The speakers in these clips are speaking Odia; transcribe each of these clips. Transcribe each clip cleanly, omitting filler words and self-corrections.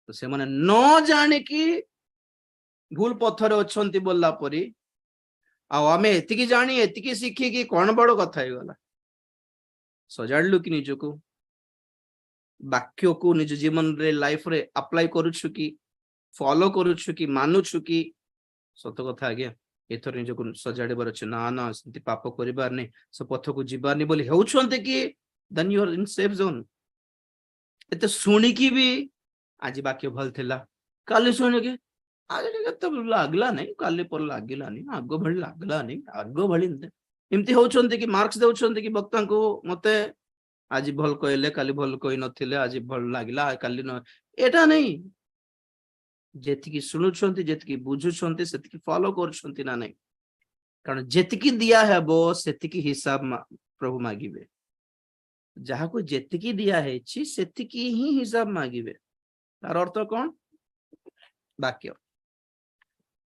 ତ ସେମାନେ ନ ଜାଣିକି ଭୁଲ ପଥରେ ଅଛନ୍ତି ବୋଲିଲା ପରି। ଆଉ ଆମେ ଏତିକି ଜାଣି, ଏତିକି ଶିଖିକି କଣ ବଡ କଥା ହେଇଗଲା? ସଜାଡ଼ିଲୁ କି ନିଜକୁ? ବାକ୍ୟକୁ ନିଜ ଜୀବନରେ, ଲାଇଫରେ ଆପ୍ଲାଏ କରୁଛୁ କି? ଫଲୋ କରୁଛୁ କି? ମାନୁଛୁ କି? ସତ କଥା ଆଜ୍ଞା, ଏଥର ନିଜକୁ ସଜାଡ଼ିବାର ଅଛି। ନା ନା, ସେମିତି ପାପ କରିବାର ନାହିଁ, ସେ ପଥକୁ ଯିବାରନି ବୋଲି ହେଉଛନ୍ତି କି? Then you are in safe zone. ଏତେ ଶୁଣିକି ବି ଆଜି ବାକ୍ୟ ଭଲ ଥିଲା, କାଲି ଶୁଣିକି ଆଜି ଟିକେ ଏତେ ଲାଗିଲା ନାହିଁ, କାଲି ପରେ ଲାଗିଲାନି, ଆଗ ଭଳି ଲାଗିଲାନି, ଆଗ ଭଳି ଏମିତି ହଉଛନ୍ତି କି? ମାର୍କସ ଦଉଛନ୍ତି କି ବକ୍ତାଙ୍କୁ? ମତେ ଆଜି ଭଲ କହିଲେ, କାଲି ଭଲ କହି ନଥିଲେ, ଆଜି ଭଲ ଲାଗିଲା, କାଲି ନ, ଏଇଟା ନାଇଁ। ଯେତିକି ଶୁଣୁଛନ୍ତି, ଯେତିକି ବୁଝୁଛନ୍ତି, ସେତିକି ଫଲୋ କରୁଛନ୍ତି ନା ନାଇଁ? କାରଣ ଯେତିକି ଦିଆ ହେବ, ସେତିକି ହିସାବ ପ୍ରଭୁ ମାଗିବେ। ଯାହାକୁ ଯେତିକି ଦିଆ ହେଇଛି, ସେତିକି ହିଁ ହିସାବ ମାଗିବେ। ତାର ଅର୍ଥ କଣ? ବାକ୍ୟ,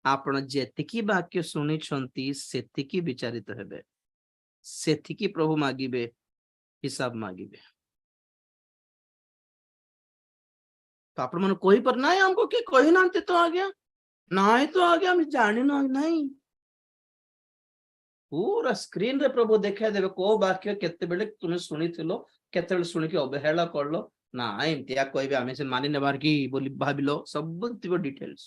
ଆପଣ ଯେତିକି ବାକ୍ୟ ଶୁଣିଛନ୍ତି, ସେତିକି ବିଚାରିତ ହେବେ, ସେତିକି ପ୍ରଭୁ ମାଗିବେ, ହିସାବ ମାଗିବେ। ତ ଆପଣ ମାନେ କହିପାର ନାଇଁ, ଆମକୁ କିଏ କହିନାହାନ୍ତି ତ ଆଜ୍ଞା, ନାଇଁ ତ ଆଜ୍ଞା, ଆମେ ଜାଣିନୁ। ନାଇଁ, ପୁରା ସ୍କ୍ରିନରେ ପ୍ରଭୁ ଦେଖାଇ ଦେବେ କୋଉ ବାକ୍ୟ କେତେବେଳେ ତୁମେ ଶୁଣିଥିଲ, କେତେବେଳେ ଶୁଣିକି ଅବହେଳା କଲ, ନା ଏମିତିଆ କହିବେ, ଆମେ ସେ ମାନି ନେବାର କି ବୋଲି ଭାବିଲ, ସବୁ ଥିବ ଡିଟେଲ୍ସ।